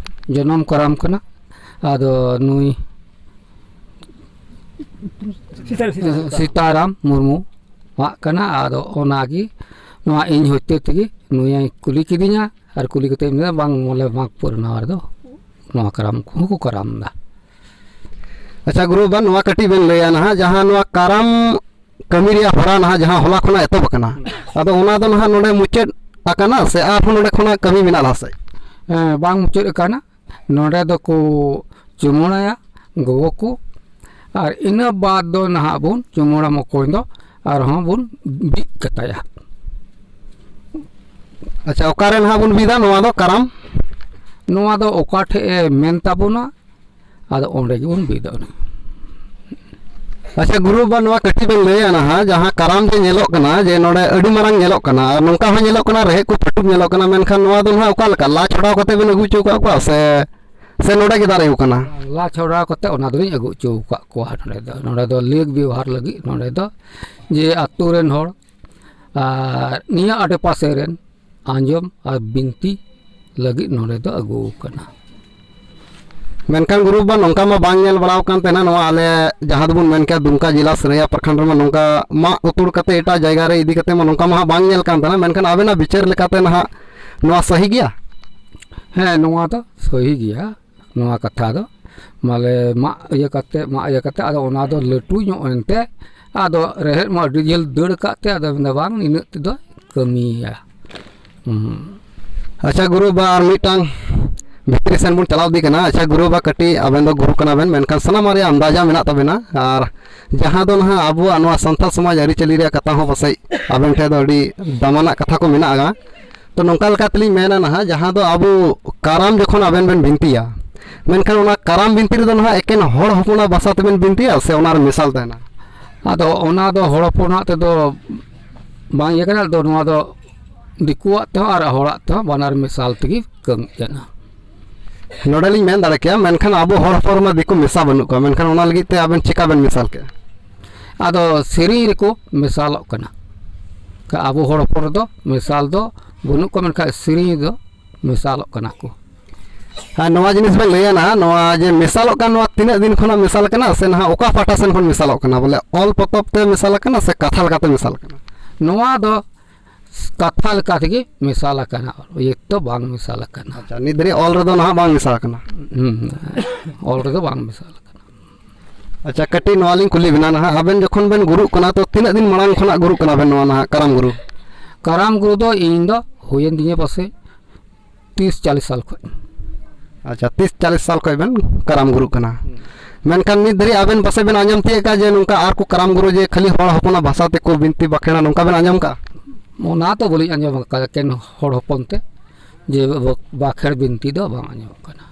ᱡᱚᱱᱚᱢ ᱠᱟᱨᱟᱢ ᱠᱟᱱᱟ᱾ ᱟᱫᱚ ᱱᱩᱭ ᱥᱤᱛᱟᱨᱟᱢ, ᱥᱤᱛᱟᱨᱟᱢ᱾ ᱥᱤᱛᱟᱨᱟᱢ ᱢᱩᱨᱢᱩᱣᱟᱜ ᱠᱟᱱᱟ᱾ ᱟᱫᱚ ᱚᱱᱟᱜᱮ ᱱᱚᱣᱟ ᱤᱧ ᱦᱚᱛᱮ ᱛᱮᱜᱮ ᱱᱩᱭᱮ ᱠᱩᱞᱤ ᱠᱤᱫᱤᱧᱟ᱾ ᱟᱨ ᱠᱩᱞᱤ ᱠᱟᱛᱮ ᱢᱮᱱᱫᱟ, "ᱵᱟᱝ, ᱵᱚᱞᱮ ᱢᱟᱜᱽ ᱯᱩᱨᱱᱤᱢᱟ ᱨᱮᱫᱚ ᱱᱚᱣᱟ ᱠᱟᱨᱟᱢ ᱠᱚᱦᱚᱸ ᱠᱚ ᱠᱟᱨᱟᱢ ᱮᱫᱟ᱾" ᱟᱪᱪᱷᱟ ᱜᱩᱨᱩ ᱵᱟᱵᱟ, ᱱᱚᱣᱟ ᱠᱟᱹᱴᱤᱡ ᱵᱮᱱ ᱞᱟᱹᱭᱟ ᱱᱟᱦᱟᱜ, ᱡᱟᱦᱟᱸ ᱱᱚᱣᱟ ᱠᱟᱨᱟᱢ ᱠᱟᱹᱢᱤ ᱨᱮᱭᱟᱜ ᱦᱚᱨᱟ ᱱᱟᱦᱟᱜ ᱡᱟᱦᱟᱸ ᱦᱚᱞᱟ ᱠᱷᱚᱱᱟᱜ ᱮᱛᱚᱦᱚᱵ ᱟᱠᱟᱱᱟ, ᱟᱫᱚ ᱚᱱᱟ ᱫᱚ ᱱᱟᱦᱟᱜ ᱱᱚᱰᱮ ᱢᱩᱪᱟᱹᱫ ᱟᱠᱟᱱᱟ ᱥᱮ ᱟᱨᱦᱚᱸ ᱱᱚᱰᱮ ᱠᱷᱚᱱᱟᱜ ᱠᱟᱹᱢᱤ ᱢᱮᱱᱟᱜ ᱞᱟᱦᱟ ᱥᱮᱫ? ᱦᱮᱸ, ᱵᱟᱝ ᱢᱩᱪᱟᱹᱫ ᱟᱠᱟᱱᱟ᱾ ᱱᱚᱰᱮ ᱫᱚᱠᱚ ᱪᱩᱢᱟᱹᱲᱟᱭᱟ ᱜᱚᱜᱚ ᱠᱚ, ᱟᱨ ᱤᱱᱟᱹ ᱵᱟᱫᱽ ᱫᱚ ᱱᱟᱦᱟᱜ ᱵᱚᱱ ᱪᱩᱢᱟᱹᱲᱟ ᱢᱚᱠᱚᱧ ᱫᱚ ᱟᱨᱦᱚᱸ ᱵᱚᱱ ᱵᱤᱫ ᱠᱟᱛᱟᱭᱟ᱾ ᱟᱪᱪᱷᱟ, ᱚᱠᱟᱨᱮ ᱱᱟᱦᱟᱜ ᱵᱚᱱ ᱵᱤᱫᱟ ᱱᱚᱣᱟ ᱫᱚ ᱠᱟᱨᱟᱢ? ᱱᱚᱣᱟ ᱫᱚ ᱚᱠᱟ ᱴᱷᱮᱡ ᱮ ᱢᱮᱱ ᱛᱟᱵᱚᱱᱟ, ᱟᱫᱚ ᱚᱸᱰᱮ ᱜᱮᱵᱚᱱ ᱵᱤᱫᱟ ᱩᱱᱤ᱾ ᱟᱪᱪᱷᱟ ᱜᱩᱨᱩ ᱵᱟᱵᱟ, ᱱᱚᱣᱟ ᱠᱟᱹᱴᱤᱡ ᱵᱮᱱ ᱞᱟᱹᱭᱟ ᱱᱟᱦᱟᱜ, ᱡᱟᱦᱟᱸ ᱠᱟᱨᱟᱢ ᱡᱮ ᱧᱮᱞᱚᱜ ᱠᱟᱱᱟ, ᱡᱮ ᱱᱚᱰᱮ ᱟᱹᱰᱤ ᱢᱟᱨᱟᱝ ᱧᱮᱞᱚᱜ ᱠᱟᱱᱟ, ᱟᱨ ᱱᱚᱝᱠᱟ ᱦᱚᱸ ᱧᱮᱞᱚᱜ ᱠᱟᱱᱟ ᱨᱮᱦᱮᱫ ᱠᱚ ᱯᱟᱹᱴᱩᱵ ᱧᱮᱞᱚᱜ ᱠᱟᱱᱟ, ᱢᱮᱱᱠᱷᱟᱱ ᱱᱚᱣᱟ ᱫᱚ ᱱᱟᱦᱟᱜ ᱚᱠᱟ ᱞᱮᱠᱟ, ᱞᱟ ᱪᱷᱚᱰᱟᱣ ᱠᱟᱛᱮ ᱵᱮᱱ ᱟᱹᱜᱩ ᱦᱚᱪᱚ ᱟᱠᱟᱫ ᱠᱚᱣᱟ ᱥᱮ, ᱥᱮ ᱱᱚᱰᱮ ᱜᱮ ᱫᱟᱨᱮ ᱟᱠᱟᱱᱟ? ᱞᱟ ᱪᱷᱚᱰᱟᱣ ᱠᱟᱛᱮ ᱚᱱᱟ ᱫᱚᱞᱤᱧ ᱟᱹᱜᱩ ᱦᱚᱪᱚ ᱟᱠᱟᱫ ᱠᱚᱣᱟ᱾ ᱱᱚᱰᱮ ᱫᱚ, ᱱᱚᱰᱮ ᱫᱚ ᱞᱮᱠ ᱵᱮᱣᱦᱟᱨ ᱞᱟᱹᱜᱤᱫ, ᱱᱚᱰᱮ ᱫᱚ ᱡᱮ ᱟᱛᱳ ᱨᱮᱱ ᱦᱚᱲ ᱟᱨ ᱱᱤᱭᱟᱹ ᱟᱰᱮ ᱯᱟᱥᱮ ᱨᱮᱱ ᱟᱸᱡᱚᱢ ᱟᱨ ᱵᱤᱱᱛᱤ ᱞᱟᱹᱜᱤᱫ ᱱᱚᱰᱮ ᱫᱚ ᱟᱹᱜᱩ ᱟᱠᱟᱱᱟ᱾ ᱢᱮᱱᱠᱷᱟᱱ ᱜᱩᱨᱩ ᱵᱟᱵᱟ, ᱱᱚᱝᱠᱟ ᱢᱟ ᱵᱟᱝ ᱧᱮᱞ ᱵᱟᱲᱟᱣ ᱟᱠᱟᱱ ᱛᱟᱦᱮᱱᱟ, ᱱᱚᱣᱟ ᱟᱞᱮ ᱡᱟᱦᱟᱸ ᱫᱚᱵᱚᱱ ᱢᱮᱱ ᱠᱮᱭᱟ ᱫᱩᱢᱠᱟ ᱡᱮᱞᱟ ᱥᱟᱹᱨᱟᱹᱭᱟ ᱯᱨᱚᱠᱷᱚᱸᱰ ᱨᱮᱢᱟ ᱱᱚᱝᱠᱟ ᱢᱟᱜ ᱩᱛᱩᱲ ᱠᱟᱛᱮ ᱮᱴᱟᱜ ᱡᱟᱭᱜᱟ ᱨᱮ ᱤᱫᱤ ᱠᱟᱛᱮ ᱢᱟ ᱱᱚᱝᱠᱟ ᱢᱟ ᱦᱟᱸᱜ ᱵᱟᱝ ᱧᱮᱞ ᱠᱟᱱ ᱛᱟᱦᱮᱱᱟ, ᱢᱮᱱᱠᱷᱟᱱ ᱟᱵᱮᱱᱟᱜ ᱵᱤᱪᱟᱹᱨ ᱞᱮᱠᱟᱛᱮ ᱱᱟᱦᱟᱜ ᱱᱚᱣᱟ ᱥᱟᱹᱦᱤ ᱜᱮᱭᱟ? ᱦᱮᱸ, ᱱᱚᱣᱟ ᱫᱚ ᱥᱟᱹᱦᱤ ᱜᱮᱭᱟ᱾ ᱱᱚᱣᱟ ᱠᱟᱛᱷᱟ ᱫᱚ ᱢᱟᱞᱮ ᱢᱟᱜ ᱤᱭᱟᱹ ᱠᱟᱛᱮ, ᱢᱟᱜ ᱤᱭᱟᱹ ᱠᱟᱛᱮ, ᱟᱫᱚ ᱚᱱᱟ ᱫᱚ ᱞᱟᱹᱴᱩ ᱧᱚᱜ ᱮᱱᱛᱮ, ᱟᱫᱚ ᱨᱮᱦᱮᱫ ᱢᱟ ᱟᱹᱰᱤ ᱡᱷᱟᱹᱞ ᱫᱟᱹᱲ ᱟᱠᱟᱫ ᱛᱮ, ᱟᱫᱚ ᱢᱮᱱᱫᱟ, "ᱵᱟᱝ, ᱤᱱᱟᱹᱜ ᱛᱮᱫᱚ ᱠᱟᱹᱢᱤᱭᱟ᱾" ᱦᱩᱸ᱾ ᱟᱪᱪᱷᱟ ᱜᱩᱨᱩ ᱵᱟ, ᱟᱨ ᱢᱤᱫᱴᱟᱝ ᱵᱷᱤᱛᱨᱤ ᱥᱮᱱ ᱵᱚᱱ ᱪᱟᱞᱟᱣ ᱤᱫᱤ ᱠᱟᱱᱟ᱾ ᱟᱪᱪᱷᱟ ᱜᱩᱨᱩ ᱵᱟ, ᱠᱟᱹᱴᱤᱡ ᱟᱵᱮᱱ ᱫᱚ ᱜᱩᱨᱩ ᱠᱟᱱᱟ ᱵᱮᱱ, ᱢᱮᱱᱠᱷᱟᱱ ᱥᱟᱱᱟᱢᱟᱜ ᱨᱮᱭᱟᱜ ᱟᱱᱫᱟᱡᱟ ᱢᱮᱱᱟᱜ ᱛᱟᱵᱮᱱᱟ, ᱟᱨ ᱡᱟᱦᱟᱸ ᱫᱚ ᱱᱟᱦᱟᱜ ᱟᱵᱚᱣᱟᱜ ᱱᱚᱣᱟ ᱥᱟᱱᱛᱟᱲ ᱥᱚᱢᱟᱡᱽ ᱟᱹᱨᱤᱪᱟᱹᱞᱤ ᱨᱮᱭᱟᱜ ᱠᱟᱛᱷᱟ ᱦᱚᱸ ᱯᱟᱥᱮᱡ ᱟᱵᱮᱱ ᱴᱷᱮᱱ ᱫᱚ ᱟᱹᱰᱤ ᱫᱟᱢᱟᱱᱟᱜ ᱠᱟᱛᱷᱟ ᱠᱚ ᱢᱮᱱᱟᱜᱼᱟ᱾ ᱛᱚ ᱱᱚᱝᱠᱟ ᱞᱮᱠᱟ ᱛᱮᱞᱤᱧ ᱢᱮᱱᱟ ᱱᱟᱦᱟᱜ, ᱡᱟᱦᱟᱸ ᱫᱚ ᱟᱵᱚ ᱠᱟᱨᱟᱢ ᱡᱚᱠᱷᱚᱱ ᱟᱵᱮᱱ ᱵᱮᱱ ᱵᱤᱱᱛᱤᱭᱟ, ᱢᱮᱱᱠᱷᱟᱱ ᱚᱱᱟ ᱠᱟᱨᱟᱢ ᱵᱤᱱᱛᱤ ᱨᱮᱫᱚ ᱱᱟᱦᱟᱜ ᱮᱠᱮᱱ ᱦᱚᱲ ᱦᱚᱯᱚᱱᱟᱜ ᱵᱷᱟᱥᱟ ᱛᱮᱵᱮᱱ ᱵᱤᱱᱛᱤᱭᱟ ᱥᱮ ᱚᱱᱟᱨᱮ ᱢᱮᱥᱟᱞ ᱛᱟᱦᱮᱱᱟ? ᱟᱫᱚ ᱚᱱᱟ ᱫᱚ ᱦᱚᱲ ᱦᱚᱯᱚᱱᱟᱜ ᱛᱮᱫᱚ ᱵᱟᱝ ᱤᱭᱟᱹ ᱠᱟᱱᱟ, ᱟᱫᱚ ᱱᱚᱣᱟ ᱫᱚ ᱫᱤᱠᱩᱣᱟᱜ ᱛᱮᱦᱚᱸ ᱟᱨ ᱦᱚᱲᱟᱜ ᱛᱮᱦᱚᱸ ᱵᱟᱱᱟᱨ ᱢᱮᱥᱟᱞ ᱛᱮᱜᱮ ᱠᱟᱹᱢᱤᱜ ᱠᱟᱱᱟ᱾ ᱱᱚᱰᱮ ᱞᱤᱧ ᱢᱮᱱ ᱫᱟᱲᱮ ᱠᱮᱭᱟ, ᱢᱮᱱᱠᱷᱟᱱ ᱟᱵᱚ ᱦᱚᱲ ᱦᱚᱯᱚᱱ ᱨᱮᱢᱟ ᱫᱤᱠᱩ ᱢᱮᱥᱟ ᱵᱟᱹᱱᱩᱜ ᱠᱚᱣᱟ, ᱢᱮᱱᱠᱷᱟᱱ ᱚᱱᱟ ᱞᱟᱹᱜᱤᱫ ᱛᱮ ᱟᱵᱮᱱ ᱪᱮᱠᱟ ᱵᱮᱱ ᱢᱮᱥᱟᱞ ᱠᱮᱜᱼᱟ? ᱟᱫᱚ ᱥᱮᱨᱮᱧ ᱨᱮᱠᱚ ᱢᱮᱥᱟᱞᱚᱜ ᱠᱟᱱᱟ᱾ ᱟᱵᱚ ᱦᱚᱲ ᱦᱚᱯᱚᱱ ᱨᱮᱫᱚ ᱢᱮᱥᱟᱞ ᱫᱚ ᱵᱟᱹᱱᱩᱜ ᱠᱚᱣᱟ, ᱢᱮᱱᱠᱷᱟᱱ ᱥᱮᱨᱮᱧ ᱫᱚ ᱢᱮᱥᱟᱞᱚᱜ ᱠᱟᱱᱟ ᱠᱚ᱾ ᱟᱨ ᱱᱚᱣᱟ ᱡᱤᱱᱤᱥ ᱵᱮᱱ ᱞᱟᱹᱭᱟ ᱱᱟᱦᱟᱜ, ᱱᱚᱣᱟ ᱡᱮ ᱢᱮᱥᱟᱞᱚᱜ ᱠᱟᱱ, ᱱᱚᱣᱟ ᱛᱤᱱᱟᱹᱜ ᱫᱤᱱ ᱠᱷᱚᱱᱟᱜ ᱢᱮᱥᱟᱞ ᱠᱟᱱᱟ ᱥᱮ ᱱᱟᱦᱟᱜ ᱚᱠᱟ ᱯᱟᱦᱴᱟ ᱥᱮᱱ ᱠᱷᱚᱱ ᱢᱮᱥᱟᱞᱚᱜ ᱠᱟᱱᱟ? ᱵᱚᱞᱮ ᱚᱞ ᱯᱚᱛᱚᱵ ᱛᱮ ᱢᱮᱥᱟᱞ ᱠᱟᱱᱟ ᱥᱮ ᱠᱟᱛᱷᱟ ᱞᱮᱠᱟᱛᱮ ᱢᱮᱥᱟᱞ ᱠᱟᱱᱟ? ᱱᱚᱣᱟ ᱫᱚ ᱠᱟᱛᱷᱟ ᱞᱮᱠᱟ ᱛᱮᱜᱮ ᱢᱮᱥᱟᱞ ᱟᱠᱟᱱᱟ, ᱚᱞ ᱫᱚ ᱵᱟᱝ ᱢᱮᱥᱟᱞ ᱟᱠᱟᱱᱟ᱾ ᱟᱪᱪᱷᱟ, ᱱᱤᱛ ᱫᱷᱟᱹᱨᱤᱡ ᱚᱞ ᱨᱮᱫᱚ ᱱᱟᱦᱟᱜ ᱵᱟᱝ ᱢᱮᱥᱟᱞ ᱟᱠᱟᱱᱟ᱾ ᱦᱩᱸ, ᱚᱞ ᱨᱮᱫᱚ ᱵᱟᱝ ᱢᱮᱥᱟᱞ ᱟᱠᱟᱱᱟ᱾ ᱟᱪᱪᱷᱟ, ᱠᱟᱹᱴᱤᱡ ᱱᱚᱣᱟ ᱞᱤᱧ ᱠᱩᱞᱤ ᱵᱮᱱᱟ ᱱᱟᱦᱟᱜ, ᱟᱵᱮᱱ ᱡᱚᱠᱷᱚᱱ ᱵᱮᱱ ᱜᱩᱨᱩᱜ ᱠᱟᱱᱟ, ᱛᱚ ᱛᱤᱱᱟᱹᱜ ᱫᱤᱱ ᱢᱟᱲᱟᱝ ᱠᱷᱚᱱᱟᱜ ᱜᱩᱨᱩᱜ ᱠᱟᱱᱟ ᱵᱮᱱ ᱱᱚᱣᱟ ᱱᱟᱦᱟᱜ ᱠᱟᱨᱟᱢ ᱜᱩᱨᱩ? ᱠᱟᱨᱟᱢ ᱜᱩᱨᱩ ᱫᱚ ᱤᱧ ᱫᱚ ᱦᱩᱭᱮᱱ ᱛᱤᱧᱟᱹ ᱯᱟᱥᱮᱡ ᱛᱤᱥ ᱪᱟᱞᱤᱥ ᱥᱟᱞ ᱠᱷᱚᱱ᱾ ᱟᱪᱪᱷᱟ, ᱛᱤᱥ ᱪᱟᱞᱤᱥ ᱥᱟᱞ ᱠᱷᱚᱱ ᱵᱮᱱ ᱠᱟᱨᱟᱢ ᱜᱩᱨᱩᱜ ᱠᱟᱱᱟ᱾ ᱦᱩᱸ᱾ ᱢᱮᱱᱠᱷᱟᱱ ᱱᱤᱛ ᱫᱷᱟᱹᱨᱤᱡ ᱟᱵᱮᱱ ᱯᱟᱥᱮᱡ ᱵᱮᱱ ᱟᱸᱡᱚᱢ ᱛᱤᱭᱳᱜ ᱠᱟᱜᱼᱟ ᱡᱮ ᱱᱚᱝᱠᱟ ᱟᱨ ᱠᱚ ᱠᱟᱨᱟᱢ ᱜᱩᱨᱩ ᱡᱮ ᱠᱷᱟᱹᱞᱤ ᱦᱚᱲ ᱦᱚᱯᱚᱱᱟᱜ ᱵᱷᱟᱥᱟ ᱛᱮᱠᱚ ᱵᱤᱱᱛᱤ ᱵᱟᱠᱷᱮᱲᱟ, ᱱᱚᱝᱠᱟ ᱵᱮᱱ ᱟᱸᱡᱚᱢ ᱠᱟᱜᱼᱟ? ᱚᱱᱟ ᱛᱚ ᱵᱟᱹᱞᱤᱧ ᱟᱸᱡᱚᱢ ᱟᱠᱟᱫᱟ, ᱮᱠᱮᱱ ᱦᱚᱲ ᱦᱚᱯᱚᱱ ᱛᱮ ᱡᱮ ᱵᱟ-, ᱵᱟᱠᱷᱮᱲ ᱵᱤᱱᱛᱤ ᱫᱚ ᱵᱟᱝ ᱟᱸᱡᱚᱢᱚᱜ ᱠᱟᱱᱟ᱾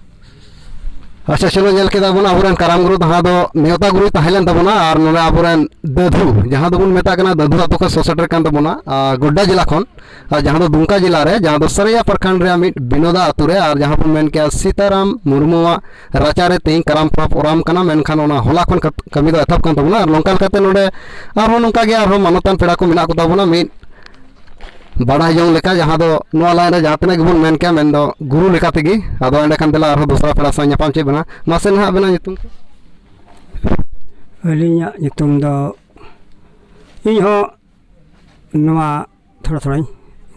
ᱟᱪᱪᱷᱟ, ᱪᱚᱞᱚ ᱧᱮᱞ ᱠᱮᱫᱟ ᱵᱚᱱ ᱟᱵᱚᱨᱮᱱ ᱠᱟᱨᱟᱢ ᱜᱩᱨᱩ ᱡᱟᱦᱟᱸ ᱫᱚ ᱱᱮᱣᱛᱟ ᱜᱩᱨᱩᱭ ᱛᱟᱦᱮᱸ ᱞᱮᱱ ᱛᱟᱵᱚᱱᱟ, ᱟᱨ ᱱᱚᱰᱮ ᱟᱵᱚᱨᱮᱱ ᱫᱟᱹᱫᱷᱩ, ᱡᱟᱦᱟᱸ ᱫᱚᱵᱚᱱ ᱢᱮᱛᱟᱜ ᱠᱟᱱᱟ ᱫᱟᱹᱫᱷᱩ ᱟᱛᱳ ᱠᱷᱚᱱ ᱥᱚ ᱥᱮᱴᱮᱨ ᱠᱟᱱ ᱛᱟᱵᱚᱱᱟ, ᱟᱨ ᱜᱳᱰᱰᱟ ᱡᱮᱞᱟ ᱠᱷᱚᱱ, ᱟᱨ ᱡᱟᱦᱟᱸ ᱫᱚ ᱫᱩᱢᱠᱟ ᱡᱮᱞᱟ ᱨᱮ, ᱡᱟᱦᱟᱸ ᱫᱚ ᱥᱟᱨᱟᱭᱟ ᱯᱨᱚᱠᱷᱚᱸᱰ ᱨᱮᱭᱟᱜ ᱢᱤᱫ ᱵᱤᱱᱳᱫᱟ ᱟᱛᱳ ᱨᱮ, ᱟᱨ ᱡᱟᱦᱟᱸ ᱵᱚᱱ ᱢᱮᱱ ᱠᱮᱭᱟ ᱥᱤᱛᱟᱨᱟᱢ ᱢᱩᱨᱢᱩᱣᱟᱜ ᱨᱟᱪᱟ ᱨᱮ ᱛᱮᱦᱮᱧ ᱠᱟᱨᱟᱢ ᱯᱚᱨᱚᱵᱽ ᱚᱨᱟᱢ ᱠᱟᱱᱟ, ᱢᱮᱱᱠᱷᱟᱱ ᱚᱱᱟ ᱦᱚᱞᱟ ᱠᱷᱚᱱ ᱠᱟᱛ-, ᱠᱟᱹᱢᱤ ᱫᱚ ᱮᱛᱚᱦᱚᱵ ᱠᱟᱱ ᱛᱟᱵᱚᱱᱟ᱾ ᱟᱨ ᱱᱚᱝᱠᱟ ᱞᱮᱠᱟᱛᱮ ᱱᱚᱰᱮ ᱟᱨᱦᱚᱸ ᱱᱚᱝᱠᱟ ᱜᱮ ᱟᱨᱦᱚᱸ ᱢᱟᱱᱚᱛᱟᱱ ᱯᱮᱲᱟ ᱠᱚ ᱢᱮᱱᱟᱜ ᱠᱚ ᱛᱟᱵᱚᱱᱟ, ᱢᱤᱫ ᱵᱟᱲᱟᱭ ᱡᱚᱝ ᱞᱮᱠᱟ, ᱡᱟᱦᱟᱸ ᱫᱚ ᱱᱚᱣᱟ ᱞᱟᱭᱤᱱ ᱨᱮ ᱡᱟᱦᱟᱸ ᱛᱤᱱᱟᱹᱜ ᱜᱮᱵᱚᱱ ᱢᱮᱱ ᱠᱮᱭᱟ, ᱢᱮᱱᱫᱚ ᱜᱩᱨᱩ ᱞᱮᱠᱟ ᱛᱮᱜᱮ᱾ ᱟᱫᱚ ᱮᱸᱰᱮᱠᱷᱟᱱ ᱫᱮᱞᱟ ᱟᱨᱦᱚᱸ ᱫᱚᱥᱨᱟ ᱯᱮᱲᱟ ᱥᱟᱶ ᱧᱟᱯᱟᱢ ᱪᱮᱫ ᱵᱮᱱᱟ᱾ ᱢᱟᱥᱮ ᱱᱟᱦᱟᱜ ᱟᱵᱮᱱᱟᱜ ᱧᱩᱛᱩᱢ ᱠᱚ? ᱟᱹᱞᱤᱧᱟᱜ ᱧᱩᱛᱩᱢ ᱫᱚ, ᱤᱧ ᱦᱚᱸ ᱱᱚᱣᱟ ᱛᱷᱚᱲᱟ ᱛᱷᱚᱲᱟᱧ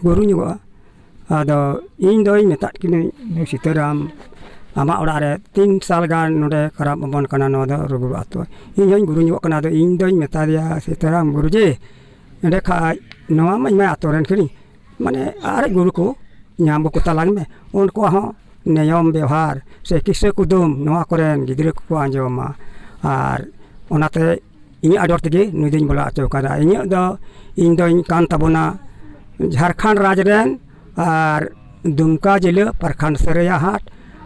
ᱜᱩᱨᱩ ᱧᱚᱜᱚᱜᱼᱟ᱾ ᱟᱫᱚ ᱤᱧ ᱫᱚᱧ ᱢᱮᱛᱟᱫ ᱠᱤᱱᱟᱹᱧ, "ᱱᱩᱭ ᱥᱤᱛᱟᱹᱨᱟᱢ, ᱟᱢᱟᱜ ᱚᱲᱟᱜ ᱨᱮ ᱛᱤᱱ ᱥᱟᱞ ᱜᱟᱱ ᱱᱚᱰᱮ ᱠᱟᱨᱟᱢ ᱚᱢᱚᱱ ᱠᱟᱱᱟ, ᱱᱚᱣᱟ ᱫᱚ ᱨᱩᱜᱩᱲ ᱟᱛᱳ᱾" ᱤᱧ ᱦᱚᱸᱧ ᱜᱩᱨᱩ ᱧᱚᱜᱚᱜ ᱠᱟᱱᱟ᱾ ᱟᱫᱚ ᱤᱧ ᱫᱚᱧ ᱢᱮᱛᱟ ᱫᱮᱭᱟ, "ᱥᱤᱛᱟᱹᱨᱟᱢ ᱜᱩᱨᱩᱡᱤ, ᱮᱸᱰᱮ ᱠᱷᱟᱡ ᱱᱚᱣᱟ ᱢᱟ ᱤᱧ ᱢᱟ ᱟᱛᱳ ᱨᱮᱱ ᱠᱟᱹᱱᱟᱹᱧ, ᱢᱟᱱᱮ ᱟᱨ ᱜᱩᱨᱩ ᱠᱚ ᱧᱟᱢ ᱵᱟᱠᱚ ᱛᱟᱞᱟᱝ ᱢᱮ, ᱩᱱᱠᱩᱣᱟᱜ ᱦᱚᱸ ᱱᱤᱭᱚᱢ ᱵᱮᱣᱦᱟᱨ ᱥᱮ ᱠᱤᱥᱟᱹ ᱠᱩᱫᱩᱢ ᱱᱚᱣᱟ ᱠᱚᱨᱮᱱ ᱜᱤᱫᱽᱨᱟᱹ ᱠᱚᱠᱚ ᱟᱸᱡᱚᱢᱟ᱾" ᱟᱨ ᱚᱱᱟᱛᱮ ᱤᱧᱟᱹᱜ ᱟᱰᱚᱨ ᱛᱮᱜᱮ ᱱᱩᱭ ᱫᱚᱧ ᱵᱚᱞᱚ ᱦᱚᱪᱚ ᱠᱟᱫᱟ᱾ ᱤᱧᱟᱹᱜ ᱫᱚ, ᱤᱧ ᱫᱚᱧ ᱠᱟᱱ ᱛᱟᱵᱚᱱᱟ ᱡᱷᱟᱲᱠᱷᱚᱸᱰ ᱨᱟᱡᱽ ᱨᱮᱱ ᱟᱨ ᱫᱩᱢᱠᱟ ᱡᱮᱞᱟᱹ ᱯᱨᱚᱠᱷᱚᱸᱰ ᱥᱟᱹᱨᱟᱹᱭᱟᱦᱟᱴ,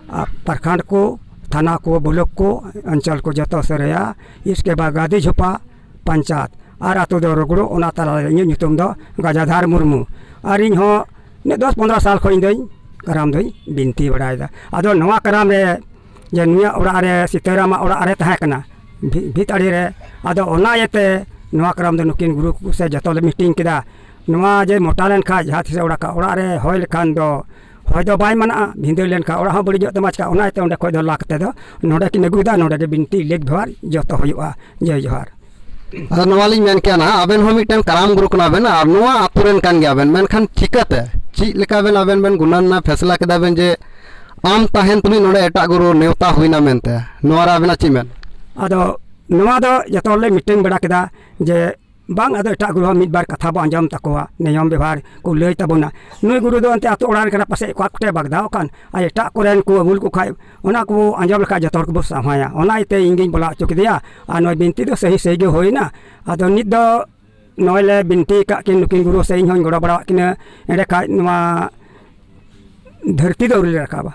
ᱟᱨ ᱯᱨᱚᱠᱷᱚᱸᱰ ᱠᱚ, ᱛᱷᱟᱱᱟ ᱠᱚ, ᱵᱞᱚᱠ ᱠᱚ, ᱚᱧᱪᱚᱞ ᱠᱚ ᱡᱚᱛᱚ ᱥᱟᱹᱨᱟᱹᱭᱟ᱾ ᱤᱥᱠᱮ ᱵᱟᱫ ᱜᱟᱫᱤ ᱡᱷᱳᱯᱟ ᱯᱚᱧᱪᱟᱭᱮᱛ ᱟᱨ ᱟᱛᱳ ᱫᱚ ᱨᱚᱜᱽᱲᱳ, ᱚᱱᱟ ᱛᱟᱞᱟᱨᱮ ᱤᱧᱟᱹᱜ ᱧᱩᱛᱩᱢ ᱫᱚ ᱜᱟᱡᱟᱫᱷᱟᱨ ᱢᱩᱨᱢᱩ᱾ ᱟᱨ ᱤᱧ ᱦᱚᱸ ᱱᱤᱭᱟᱹ ᱫᱚᱥ ᱯᱚᱱᱫᱽᱨᱚ ᱥᱟᱞ ᱠᱷᱚᱱ ᱤᱧ ᱫᱚᱧ ᱠᱟᱨᱟᱢ ᱫᱚᱧ ᱵᱤᱱᱛᱤ ᱵᱟᱲᱟᱭᱮᱫᱟ᱾ ᱟᱫᱚ ᱱᱚᱣᱟ ᱠᱟᱨᱟᱢ ᱨᱮ ᱡᱮ ᱱᱩᱭᱟᱜ ᱚᱲᱟᱜ ᱨᱮ, ᱥᱤᱛᱟᱹᱨᱟᱢᱟᱜ ᱚᱲᱟᱜ ᱨᱮ ᱛᱟᱦᱮᱸ ᱠᱟᱱᱟ, ᱵᱷᱤ-, ᱵᱷᱤᱛ ᱟᱲᱮ ᱨᱮ᱾ ᱟᱫᱚ ᱚᱱᱟ ᱤᱭᱟᱹᱛᱮ ᱱᱚᱣᱟ ᱠᱟᱨᱟᱢ ᱫᱚ ᱱᱩᱠᱤᱱ ᱜᱩᱨᱩ ᱠᱚ ᱥᱮ ᱡᱚᱛᱚ ᱞᱮ ᱢᱤᱴᱤᱝ ᱠᱮᱫᱟ᱾ ᱱᱚᱣᱟ ᱡᱮ ᱢᱚᱴᱟ ᱞᱮᱱᱠᱷᱟᱡ ᱡᱟᱦᱟᱸ ᱛᱤᱥ ᱚᱲᱟᱜ, ᱚᱲᱟᱜ ᱨᱮ ᱦᱚᱭ ᱞᱮᱠᱷᱟᱱ ᱫᱚ ᱦᱚᱭ ᱫᱚ ᱵᱟᱭ ᱢᱟᱱᱟᱜᱼᱟ, ᱵᱷᱤᱸᱫᱟᱹᱲ ᱞᱮᱱᱠᱷᱟᱱ ᱚᱲᱟᱜ ᱦᱚᱸ ᱵᱟᱹᱲᱤᱡᱚᱜ ᱛᱟᱢᱟ᱾ ᱪᱮᱠᱟ? ᱚᱱᱟ ᱤᱭᱟᱹᱛᱮ ᱚᱸᱰᱮ ᱠᱷᱚᱡ ᱫᱚ ᱞᱟ ᱠᱟᱛᱮ ᱫᱚ ᱱᱚᱰᱮ ᱠᱤᱱ ᱟᱹᱜᱩᱭᱮᱫᱟ, ᱱᱚᱰᱮ ᱜᱮ ᱵᱤᱱᱛᱤ ᱞᱮᱠ ᱵᱮᱣᱦᱟᱨ ᱡᱚᱛᱚ ᱦᱩᱭᱩᱜᱼᱟ᱾ ᱡᱚᱭ ᱡᱚᱦᱟᱨ᱾ ᱟᱫᱚ ᱱᱚᱣᱟ ᱞᱤᱧ ᱢᱮᱱ ᱠᱮᱭᱟ ᱱᱟᱦᱟᱜ, ᱟᱵᱮᱱ ᱦᱚᱸ ᱢᱤᱫᱴᱮᱱ ᱠᱟᱨᱟᱢ ᱜᱩᱨᱩ ᱠᱟᱱᱟ ᱵᱮᱱ ᱟᱨ ᱱᱚᱣᱟ ᱟᱛᱳ ᱨᱮᱱ ᱠᱟᱱ ᱜᱮᱭᱟ ᱵᱮᱱ, ᱢᱮᱱᱠᱷᱟᱱ ᱪᱤᱠᱟᱹᱛᱮ, ᱪᱮᱫ ᱞᱮᱠᱟ ᱵᱮᱱ ᱟᱵᱮᱱ ᱵᱮᱱ ᱜᱩᱱᱟᱹᱱ ᱮᱱᱟ, ᱯᱷᱮᱥᱞᱟ ᱠᱮᱫᱟ ᱵᱮᱱ ᱡᱮ ᱟᱢ ᱛᱟᱦᱮᱱ ᱛᱩᱞᱩᱡ ᱱᱚᱰᱮ ᱮᱴᱟᱜ ᱜᱩᱨᱩ ᱱᱮᱣᱛᱟ ᱦᱩᱭᱱᱟ ᱢᱮᱱᱛᱮ, ᱱᱚᱣᱟ ᱨᱮ ᱟᱵᱮᱱᱟᱜ ᱪᱮᱫ ᱢᱮᱱ? ᱟᱫᱚ ᱱᱚᱣᱟ ᱫᱚ ᱡᱚᱛᱚ ᱦᱚᱲ ᱞᱮ ᱢᱤᱴᱤᱝ ᱵᱟᱲᱟ ᱠᱮᱫᱟ ᱡᱮ ᱵᱟᱝ, ᱟᱫᱚ ᱮᱴᱟᱜ ᱜᱩᱨᱩ ᱦᱚᱸ ᱢᱤᱫ ᱵᱟᱨ ᱠᱟᱛᱷᱟ ᱵᱚ ᱟᱸᱡᱚᱢ ᱛᱟᱠᱚᱣᱟ, ᱱᱤᱭᱚᱢ ᱵᱮᱵᱷᱟᱨ ᱠᱚ ᱞᱟᱹᱭ ᱛᱟᱵᱚᱱᱟ᱾ ᱱᱩᱭ ᱜᱩᱨᱩ ᱫᱚ ᱮᱱᱛᱮ ᱟᱛᱳ ᱚᱲᱟᱜ ᱨᱮᱱ ᱠᱟᱱᱟ, ᱯᱟᱥᱮᱡ ᱚᱠᱟ ᱠᱚᱴᱮ ᱵᱟᱜᱽᱫᱟᱣ ᱟᱠᱟᱱ, ᱟᱨ ᱮᱴᱟᱜ ᱠᱚᱨᱮᱱ ᱠᱚ ᱟᱹᱜᱩ ᱞᱮᱠᱚ ᱠᱷᱟᱡ ᱚᱱᱟ ᱠᱚ ᱟᱸᱡᱚᱢ ᱞᱮᱠᱷᱟᱡ ᱡᱚᱛᱚ ᱦᱚᱲ ᱠᱚᱵᱚ ᱥᱟᱶᱦᱟᱭᱟ᱾ ᱚᱱᱟ ᱤᱭᱟᱹᱛᱮ ᱤᱧ ᱜᱤᱧ ᱵᱚᱞᱟ ᱦᱚᱪᱚ ᱠᱮᱫᱮᱭᱟ᱾ ᱟᱨ ᱱᱚᱜᱼᱚᱭ ᱵᱤᱱᱛᱤ ᱫᱚ ᱥᱟᱹᱦᱤ ᱥᱟᱹᱦᱤ ᱜᱮ ᱦᱩᱭᱱᱟ᱾ ᱟᱫᱚ ᱱᱤᱛ ᱫᱚ ᱱᱚᱜᱼᱚᱭ ᱞᱮ ᱵᱤᱱᱛᱤ ᱟᱠᱟᱫ ᱠᱤᱱ ᱱᱩᱠᱤᱱ ᱜᱩᱨᱩ, ᱥᱮ ᱤᱧ ᱦᱚᱧ ᱜᱚᱲᱚ ᱵᱟᱲᱟᱣᱟᱜ ᱠᱤᱱᱟᱹ᱾ ᱮᱸᱰᱮ ᱠᱷᱟᱡ ᱱᱚᱣᱟ ᱫᱷᱟᱹᱨᱛᱤ ᱫᱚ ᱟᱹᱣᱨᱤ ᱞᱮ ᱨᱟᱠᱟᱵᱟ᱾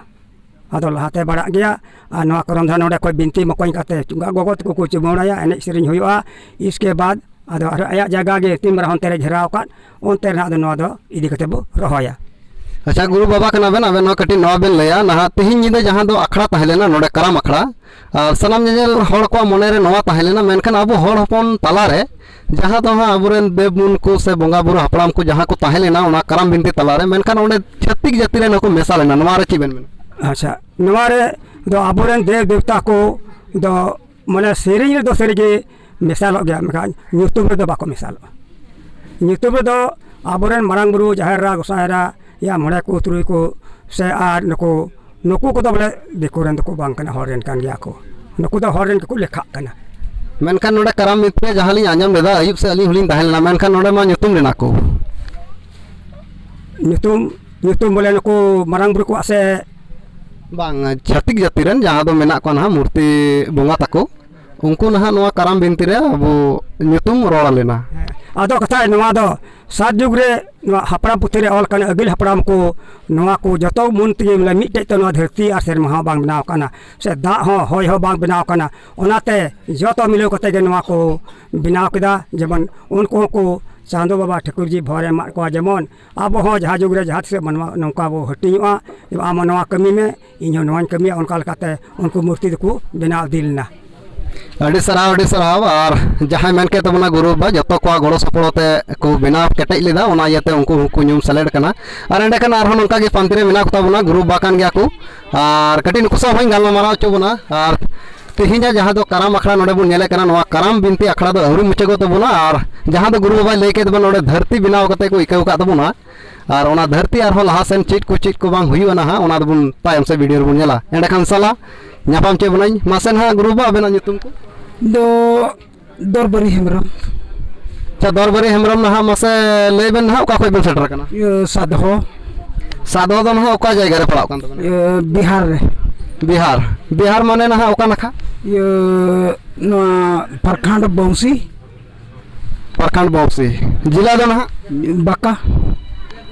ᱟᱫᱚ ᱞᱟᱦᱟᱛᱮ ᱵᱟᱲᱟᱜ ᱜᱮᱭᱟ᱾ ᱟᱨ ᱱᱚᱣᱟ ᱠᱚᱨᱚᱱ ᱫᱷᱟᱨᱟ ᱱᱚᱰᱮ ᱠᱷᱚᱡ ᱵᱤᱱᱛᱤ ᱢᱚᱠᱚᱧ ᱠᱟᱛᱮ ᱜᱚᱜᱚ ᱛᱟᱠᱚ ᱠᱚ ᱪᱩᱢᱟᱹᱲᱟᱭᱟ, ᱮᱱᱮᱡ ᱥᱮᱨᱮᱧ ᱦᱩᱭᱩᱜᱼᱟ᱾ ᱤᱥᱠᱮ ᱵᱟᱫ ᱟᱫᱚ ᱟᱨ ᱟᱭᱟᱜ ᱡᱟᱭᱜᱟ ᱜᱮ ᱛᱤᱱ ᱢᱟᱨᱟᱝ ᱦᱚᱱᱛᱮ ᱨᱮ ᱜᱷᱮᱨᱟᱣ ᱟᱠᱟᱫ, ᱚᱱᱛᱮ ᱨᱮ ᱱᱟᱦᱟᱜ ᱫᱚ ᱱᱚᱣᱟ ᱫᱚ ᱤᱫᱤ ᱠᱟᱛᱮ ᱵᱚ ᱨᱚᱦᱚᱭᱟ᱾ ᱟᱪᱪᱷᱟ, ᱜᱩᱨᱩ ᱵᱟᱵᱟ ᱠᱟᱱᱟ ᱵᱮᱱ, ᱟᱵᱮᱱ ᱦᱚᱸ ᱠᱟᱹᱴᱤᱡ ᱱᱚᱣᱟ ᱵᱮᱱ ᱞᱟᱹᱭᱟ, ᱱᱟᱦᱟᱜ ᱛᱮᱦᱮᱧ ᱧᱤᱫᱟᱹ ᱡᱟᱦᱟᱸ ᱫᱚ ᱟᱠᱷᱲᱟ ᱛᱟᱦᱮᱸ ᱞᱮᱱᱟ ᱱᱚᱰᱮ ᱠᱟᱨᱟᱢ ᱟᱠᱷᱲᱟ, ᱟᱨ ᱥᱟᱱᱟᱢ ᱧᱮᱧᱮᱞ ᱦᱚᱲ ᱠᱚᱣᱟᱜ ᱢᱚᱱᱮ ᱨᱮ ᱱᱚᱣᱟ ᱛᱟᱦᱮᱸ ᱞᱮᱱᱟ, ᱢᱮᱱᱠᱷᱟᱱ ᱟᱵᱚ ᱦᱚᱲ ᱦᱚᱯᱚᱱ ᱛᱟᱞᱟᱨᱮ ᱡᱟᱦᱟᱸ ᱫᱚ ᱦᱟᱸᱜ ᱟᱵᱚᱨᱮᱱ ᱫᱮᱵ ᱢᱩᱱ ᱠᱚ ᱥᱮ ᱵᱚᱸᱜᱟ ᱵᱩᱨᱩ ᱦᱟᱯᱲᱟᱢ ᱠᱚ ᱡᱟᱦᱟᱸ ᱠᱚ ᱛᱟᱦᱮᱸ ᱞᱮᱱᱟ ᱚᱱᱟ ᱠᱟᱨᱟᱢ ᱵᱤᱱᱛᱤ ᱛᱟᱞᱟᱨᱮ, ᱢᱮᱱᱠᱷᱟᱱ ᱚᱸᱰᱮ ᱪᱷᱟᱹᱛᱤᱠ ᱡᱟᱹᱛᱤ ᱨᱮᱱ ᱦᱚᱸᱠᱚ ᱢᱮᱥᱟ ᱞᱮᱱᱟ, ᱱᱚᱣᱟ ᱨᱮ ᱪᱮᱫ ᱵᱮᱱ ᱢᱮᱱᱟ? ᱟᱪᱪᱷᱟ, ᱱᱚᱣᱟ ᱨᱮ ᱫᱚ ᱟᱵᱚᱨᱮᱱ ᱫᱮᱵ ᱫᱮᱵᱛᱟ ᱠᱚ ᱫᱚ ᱢᱟᱱᱮ ᱥᱮᱨᱮᱧ ᱨᱮᱫᱚ ᱥᱟᱹᱨᱤᱜᱮ ᱢᱮᱥᱟᱞᱚᱜ ᱜᱮᱭᱟ, ᱢᱮᱱᱠᱷᱟᱱ ᱧᱩᱛᱩᱢ ᱨᱮᱫᱚ ᱵᱟᱠᱚ ᱢᱮᱥᱟᱞᱚᱜᱼᱟ᱾ ᱧᱩᱛᱩᱢ ᱨᱮᱫᱚ ᱟᱵᱚᱨᱮᱱ ᱢᱟᱨᱟᱝ ᱵᱩᱨᱩ, ᱡᱟᱦᱮᱨ ᱮᱨᱟ, ᱜᱚᱸᱥᱟᱭ ᱮᱨᱟ, ᱭᱟ ᱢᱚᱬᱮ ᱠᱚ ᱛᱩᱨᱩᱭ ᱠᱚ ᱥᱮ ᱟᱨ ᱱᱩᱠᱩ, ᱱᱩᱠᱩ ᱠᱚᱫᱚ ᱵᱚᱞᱮ ᱫᱤᱠᱩ ᱨᱮᱱ ᱫᱚᱠᱚ ᱵᱟᱝ ᱠᱟᱱᱟ, ᱦᱚᱲ ᱨᱮᱱ ᱠᱟᱱ ᱜᱮᱭᱟ ᱠᱚ᱾ ᱱᱩᱠᱩ ᱫᱚ ᱦᱚᱲ ᱨᱮᱱ ᱜᱮᱠᱚ ᱞᱮᱠᱷᱟᱜ ᱠᱟᱱᱟ᱾ ᱢᱮᱱᱠᱷᱟᱱ ᱱᱚᱰᱮ ᱠᱟᱨᱟᱢ ᱵᱤᱱᱛᱤ ᱨᱮ ᱡᱟᱦᱟᱸ ᱞᱤᱧ ᱟᱸᱡᱚᱢ ᱞᱮᱫᱟ, ᱟᱹᱭᱩᱵ ᱥᱮᱫ ᱟᱹᱞᱤᱧ ᱦᱚᱸᱞᱤᱧ ᱛᱟᱦᱮᱸ ᱞᱮᱱᱟ, ᱢᱮᱱᱠᱷᱟᱱ ᱱᱚᱰᱮ ᱢᱟ ᱧᱩᱛᱩᱢ ᱞᱮᱱᱟ ᱠᱚ᱾ ᱧᱩᱛᱩᱢ, ᱧᱩᱛᱩᱢ ᱵᱚᱞᱮ ᱱᱩᱠᱩ ᱢᱟᱨᱟᱝ ᱵᱩᱨᱩ ᱠᱚᱣᱟᱜ ᱥᱮ? ᱵᱟᱝ, ᱪᱷᱟᱹᱛᱤᱠ ᱡᱟᱹᱛᱤ ᱨᱮᱱ ᱡᱟᱦᱟᱸ ᱫᱚ ᱢᱮᱱᱟᱜ ᱠᱚᱣᱟ ᱱᱟᱦᱟᱜ ᱢᱩᱨᱛᱤ ᱵᱚᱸᱜᱟ ᱛᱟᱠᱚ, ᱩᱱᱠᱩ ᱱᱟᱦᱟᱜ ᱱᱚᱣᱟ ᱠᱟᱨᱟᱢ ᱵᱤᱱᱛᱤ ᱨᱮ ᱟᱵᱚ ᱧᱩᱛᱩᱢ ᱨᱚᱲ ᱟᱞᱮᱱᱟ᱾ ᱦᱮᱸ, ᱟᱫᱚ ᱠᱟᱛᱷᱟ ᱱᱚᱣᱟ ᱫᱚ ᱥᱟᱛ ᱡᱩᱜᱽ ᱨᱮ ᱱᱚᱣᱟ ᱦᱟᱯᱲᱟᱢ ᱯᱩᱛᱷᱤ ᱨᱮ ᱚᱞ ᱠᱟᱱᱟ, ᱟᱹᱜᱤᱞ ᱦᱟᱯᱲᱟᱢ ᱠᱚ ᱱᱚᱣᱟ ᱠᱚ ᱡᱚᱛᱚ ᱢᱚᱱ ᱛᱮᱜᱮ ᱵᱚᱞᱮ ᱢᱤᱫᱴᱮᱡ ᱛᱮ ᱱᱚᱣᱟ ᱫᱷᱟᱹᱨᱛᱤ ᱟᱨ ᱥᱮᱨᱢᱟ ᱦᱚᱸ ᱵᱟᱝ ᱵᱮᱱᱟᱣ ᱠᱟᱱᱟ, ᱥᱮ ᱫᱟᱜ ᱦᱚᱸ ᱦᱚᱭ ᱦᱚᱸ ᱵᱟᱝ ᱵᱮᱱᱟᱣ ᱠᱟᱱᱟ᱾ ᱚᱱᱟᱛᱮ ᱡᱚᱛᱚ ᱢᱤᱞᱟᱹᱣ ᱠᱟᱛᱮ ᱜᱮ ᱱᱚᱣᱟ ᱠᱚ ᱵᱮᱱᱟᱣ ᱠᱮᱫᱟ᱾ ᱡᱮᱢᱚᱱ ᱩᱱᱠᱩ ᱦᱚᱸᱠᱚ ᱪᱟᱸᱫᱳ ᱵᱟᱵᱟ ᱴᱷᱟᱹᱠᱩᱨ ᱡᱤ ᱵᱷᱚᱨ ᱮ ᱮᱢᱟᱫ ᱠᱚᱣᱟ, ᱡᱮᱢᱚᱱ ᱟᱵᱚ ᱦᱚᱸ ᱡᱟᱦᱟᱸ ᱡᱩᱜᱽ ᱨᱮ ᱡᱟᱦᱟᱸ ᱛᱤᱥ ᱢᱟᱱᱣᱟ ᱱᱚᱝᱠᱟ ᱵᱚ ᱦᱟᱹᱴᱤᱧᱚᱜᱼᱟ, ᱟᱢ ᱦᱚᱸ ᱱᱚᱣᱟ ᱠᱟᱹᱢᱤ ᱢᱮ, ᱤᱧ ᱦᱚᱸ ᱱᱚᱣᱟᱧ ᱠᱟᱹᱢᱤᱭᱟ, ᱚᱱᱠᱟ ᱞᱮᱠᱟᱛᱮ ᱩᱱᱠᱩ ᱢᱩᱨᱛᱤ ᱫᱚᱠᱚ ᱵᱮᱱᱟᱣ ᱤᱫᱤ ᱞᱮᱱᱟ᱾ ᱟᱹᱰᱤ ᱥᱟᱨᱦᱟᱣ, ᱟᱹᱰᱤ ᱥᱟᱨᱦᱟᱣ᱾ ᱟᱨ ᱡᱟᱦᱟᱸᱭ ᱢᱮᱱ ᱠᱮᱫ ᱛᱟᱵᱚᱱᱟ ᱜᱩᱨᱩ ᱵᱟᱵᱟ, ᱡᱚᱛᱚ ᱠᱚᱣᱟᱜ ᱜᱚᱲᱚ ᱥᱚᱯᱚᱦᱚᱫ ᱛᱮ ᱠᱚ ᱵᱮᱱᱟᱣ ᱠᱮᱴᱮᱡ ᱞᱮᱫᱟ, ᱚᱱᱟ ᱤᱭᱟᱹᱛᱮ ᱩᱱᱠᱩ ᱦᱚᱸᱠᱚ ᱧᱩᱢ ᱥᱮᱞᱮᱫ ᱠᱟᱱᱟ᱾ ᱟᱨ ᱮᱸᱰᱮᱠᱷᱟᱱ ᱟᱨᱦᱚᱸ ᱱᱚᱝᱠᱟ ᱜᱮ ᱯᱟᱱᱛᱮ ᱨᱮ ᱢᱮᱱᱟᱜ ᱠᱚ ᱛᱟᱵᱚᱱᱟ, ᱜᱩᱨᱩ ᱵᱟᱵᱟ ᱠᱟᱱ ᱜᱮᱭᱟ ᱠᱚ᱾ ᱟᱨ ᱠᱟᱹᱴᱤᱡ ᱱᱩᱠᱩ ᱥᱟᱶ ᱦᱚᱸᱧ ᱜᱟᱞᱢᱟᱨᱟᱣ ᱦᱚᱪᱚ ᱵᱚᱱᱟ᱾ ᱟᱨ ᱛᱮᱦᱮᱧᱟᱜ ᱡᱟᱦᱟᱸ ᱫᱚ ᱠᱟᱨᱟᱢ ᱟᱠᱷᱲᱟ ᱱᱚᱰᱮ ᱵᱚᱱ ᱧᱮᱞᱮᱫ ᱠᱟᱱᱟ, ᱱᱚᱣᱟ ᱠᱟᱨᱟᱢ ᱵᱤᱱᱛᱤ ᱟᱠᱷᱲᱟ ᱫᱚ ᱟᱹᱣᱨᱤ ᱢᱩᱪᱟᱹᱫᱚᱜ ᱛᱟᱵᱚᱱᱟ᱾ ᱟᱨ ᱡᱟᱦᱟᱸ ᱫᱚ ᱜᱩᱨᱩ ᱵᱟᱵᱟᱭ ᱞᱟᱹᱭ ᱠᱮᱫ ᱵᱚᱱᱟ, ᱱᱚᱰᱮ ᱫᱷᱟᱹᱨᱛᱤ ᱵᱮᱱᱟᱣ ᱠᱟᱛᱮ ᱠᱚ ᱟᱹᱭᱠᱟᱹᱣ ᱟᱠᱟᱫ ᱛᱟᱵᱚᱱᱟ, ᱟᱨ ᱚᱱᱟ ᱫᱷᱟᱹᱨᱛᱤ ᱟᱨᱦᱚᱸ ᱞᱟᱦᱟ ᱥᱮᱱ ᱪᱮᱫ ᱠᱚ ᱪᱮᱫ ᱠᱚ ᱵᱟᱝ ᱦᱩᱭᱩᱜᱼᱟ ᱱᱟᱦᱟᱜ, ᱚᱱᱟ ᱫᱚᱵᱚᱱ ᱛᱟᱭᱚᱢ ᱥᱮᱫ ᱵᱷᱤᱰᱤᱭᱳ ᱨᱮᱵᱚᱱ ᱧᱮᱞᱟ᱾ ᱮᱸᱰᱮᱠᱷᱟᱱ ᱥᱟᱞᱟ ᱧᱟᱯᱟᱢ ᱪᱮᱫ ᱵᱚᱱᱟᱧ᱾ ᱢᱟᱥᱮ ᱱᱟᱦᱟᱜ ᱜᱩᱨᱩ ᱵᱟᱵᱟ, ᱟᱵᱮᱱᱟᱜ ᱧᱩᱛᱩᱢ ᱠᱚ? ᱫᱚ ᱫᱚᱨᱵᱟᱨᱤ ᱦᱮᱢᱵᱨᱚᱢ᱾ ᱟᱪᱪᱷᱟ, ᱫᱚᱨᱵᱟᱨᱤ ᱦᱮᱢᱵᱨᱚᱢ, ᱱᱟᱦᱟᱜ ᱢᱟᱥᱮ ᱞᱟᱹᱭ ᱵᱮᱱ ᱱᱟᱦᱟᱜ, ᱚᱠᱟ ᱠᱷᱚᱱ ᱵᱮᱱ ᱥᱮᱴᱮᱨ ᱟᱠᱟᱱᱟ? ᱤᱭᱟᱹ, ᱥᱟᱫᱷᱚ᱾ ᱥᱟᱫᱷᱚ ᱫᱚ ᱱᱟᱦᱟᱜ ᱚᱠᱟ ᱡᱟᱭᱜᱟ ᱨᱮ ᱯᱟᱲᱟᱜ ᱠᱟᱱ ᱛᱟᱵᱮᱱᱟ? ᱤᱭᱟᱹ, ᱵᱤᱦᱟᱨ ᱨᱮ᱾ ᱵᱤᱦᱟᱨ᱾ ᱵᱤᱦᱟᱨ ᱢᱟᱱᱮ ᱱᱟᱦᱟᱜ ᱚᱠᱟ ᱱᱟᱠᱷᱟ? ᱤᱭᱟᱹ, ᱱᱚᱣᱟ ᱯᱨᱚᱠᱷᱚᱸᱰ ᱵᱚᱝᱥᱤ᱾ ᱯᱨᱚᱠᱷᱚᱸᱰ ᱵᱚᱝᱥᱤ᱾ ᱡᱮᱞᱟ ᱫᱚ ᱱᱟᱦᱟᱜ? ᱵᱟᱸᱠᱟ᱾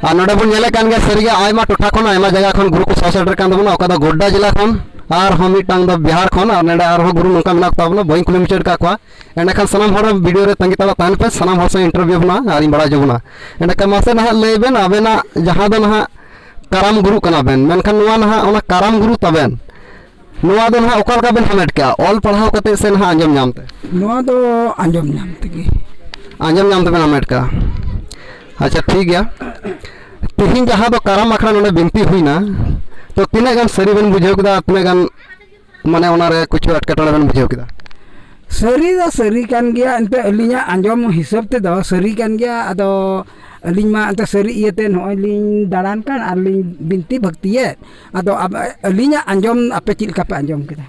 ᱟᱨ ᱱᱚᱰᱮ ᱵᱚᱱ ᱧᱮᱞᱮᱫ ᱠᱟᱱ ᱜᱮᱭᱟ, ᱥᱟᱹᱨᱤᱜᱮ ᱟᱭᱢᱟ ᱴᱚᱴᱷᱟ ᱠᱷᱚᱱ, ᱟᱭᱢᱟ ᱡᱟᱭᱜᱟ ᱠᱷᱚᱱ ᱜᱩᱨᱩ ᱠᱚ ᱥᱚᱦᱚᱨ ᱥᱮᱴᱮᱨ ᱠᱟᱱ ᱛᱟᱵᱚᱱᱟ᱾ ᱚᱠᱟ ᱫᱚ ᱜᱳᱰᱰᱟ ᱡᱮᱞᱟ ᱠᱷᱚᱱ, ᱟᱨᱦᱚᱸ ᱢᱤᱫᱴᱟᱝ ᱫᱚ ᱵᱤᱦᱟᱨ ᱠᱷᱚᱱ, ᱟᱨ ᱱᱚᱰᱮ ᱟᱨᱦᱚᱸ ᱜᱩᱨᱩ ᱱᱚᱝᱠᱟ ᱢᱮᱱᱟᱜ ᱠᱚ ᱛᱟᱵᱚᱱᱟ, ᱵᱟᱹᱧ ᱠᱩᱞᱤ ᱢᱩᱪᱟᱹᱫ ᱟᱠᱟᱫ ᱠᱚᱣᱟ᱾ ᱮᱸᱰᱮᱠᱷᱟᱱ ᱥᱟᱱᱟᱢ ᱦᱚᱲ ᱵᱷᱤᱰᱤᱭᱳ ᱨᱮ ᱛᱟᱺᱜᱤ ᱛᱟᱲᱟᱜ ᱛᱟᱦᱮᱱ ᱯᱮ, ᱥᱟᱱᱟᱢ ᱦᱚᱲ ᱥᱟᱶ ᱤᱱᱴᱟᱨᱵᱷᱤᱭᱩ ᱵᱚᱱᱟ ᱟᱨᱤᱧ ᱵᱟᱲᱟᱭ ᱦᱚᱪᱚ ᱵᱚᱱᱟ᱾ ᱮᱸᱰᱮᱠᱷᱟᱱ ᱢᱟᱥᱮ ᱱᱟᱦᱟᱜ ᱞᱟᱹᱭ ᱵᱮᱱ, ᱟᱵᱮᱱᱟᱜ ᱡᱟᱦᱟᱸ ᱫᱚ ᱱᱟᱦᱟᱜ ᱠᱟᱨᱟᱢ ᱜᱩᱨᱩ ᱠᱟᱱᱟ ᱵᱮᱱ, ᱢᱮᱱᱠᱷᱟᱱ ᱱᱚᱣᱟ ᱱᱟᱦᱟᱜ ᱚᱱᱟ ᱠᱟᱨᱟᱢ ᱜᱩᱨᱩ ᱛᱟᱵᱮᱱ, ᱱᱚᱣᱟ ᱫᱚ ᱱᱟᱦᱟᱜ ᱚᱠᱟ ᱞᱮᱠᱟ ᱵᱮᱱ ᱦᱟᱢᱮᱴ ᱠᱮᱜᱼᱟ? ᱚᱞ ᱯᱟᱲᱦᱟᱣ ᱠᱟᱛᱮ ᱥᱮ ᱱᱟᱦᱟᱜ ᱟᱸᱡᱚᱢ ᱧᱟᱢ ᱛᱮ? ᱱᱚᱣᱟ ᱫᱚ ᱟᱸᱡᱚᱢ ᱧᱟᱢ ᱛᱮᱜᱮ᱾ ᱟᱸᱡᱚᱢ ᱧᱟᱢ ᱛᱮᱵᱮᱱ ᱦᱟᱢᱮᱴ ᱠᱟᱜᱼᱟ᱾ ᱟᱪᱪᱷᱟ, ᱴᱷᱤᱠ ᱜᱮᱭᱟ᱾ ᱛᱮᱦᱮᱧ ᱡᱟᱦᱟᱸ ᱫᱚ ᱠᱟᱨᱟᱢ ᱟᱠᱷᱲᱟ ᱱᱚᱰᱮ ᱵᱤᱱᱛᱤ ᱦᱩᱭᱱᱟ, ᱛᱚ ᱛᱤᱱᱟᱹᱜ ᱜᱟᱱ ᱥᱟᱹᱨᱤ ᱵᱮᱱ ᱵᱩᱡᱷᱟᱹᱣ ᱠᱮᱫᱟ ᱟᱨ ᱛᱤᱱᱟᱹᱜ ᱜᱟᱱ, ᱢᱟᱱᱮ, ᱚᱱᱟᱨᱮ ᱠᱤᱪᱷᱩ ᱮᱴᱠᱮᱴᱚᱬᱮ ᱵᱮᱱ ᱵᱩᱡᱷᱟᱹᱣ ᱠᱮᱫᱟ? ᱥᱟᱹᱨᱤ ᱫᱚ ᱥᱟᱹᱨᱤ ᱠᱟᱱ ᱜᱮᱭᱟ, ᱮᱱᱛᱮ ᱟᱹᱞᱤᱧᱟᱜ ᱟᱸᱡᱚᱢ ᱦᱤᱥᱟᱹᱵ ᱛᱮᱫᱚ ᱥᱟᱹᱨᱤ ᱠᱟᱱ ᱜᱮᱭᱟ᱾ ᱟᱫᱚ ᱟᱹᱞᱤᱧ ᱢᱟ ᱮᱱᱛᱮ ᱥᱟᱹᱨᱤ ᱤᱭᱟᱹᱛᱮ ᱱᱚᱜᱼᱚᱭ ᱞᱤᱧ ᱫᱟᱬᱟᱱ ᱠᱟᱱ ᱟᱨ ᱞᱤᱧ ᱵᱤᱱᱛᱤ ᱵᱷᱚᱠᱛᱤᱭᱮᱫ᱾ ᱟᱫᱚ ᱟᱵ-, ᱟᱹᱞᱤᱧᱟᱜ ᱟᱸᱡᱚᱢ ᱟᱯᱮ ᱪᱮᱫ ᱞᱮᱠᱟ ᱯᱮ ᱟᱸᱡᱚᱢ ᱠᱮᱫᱟ?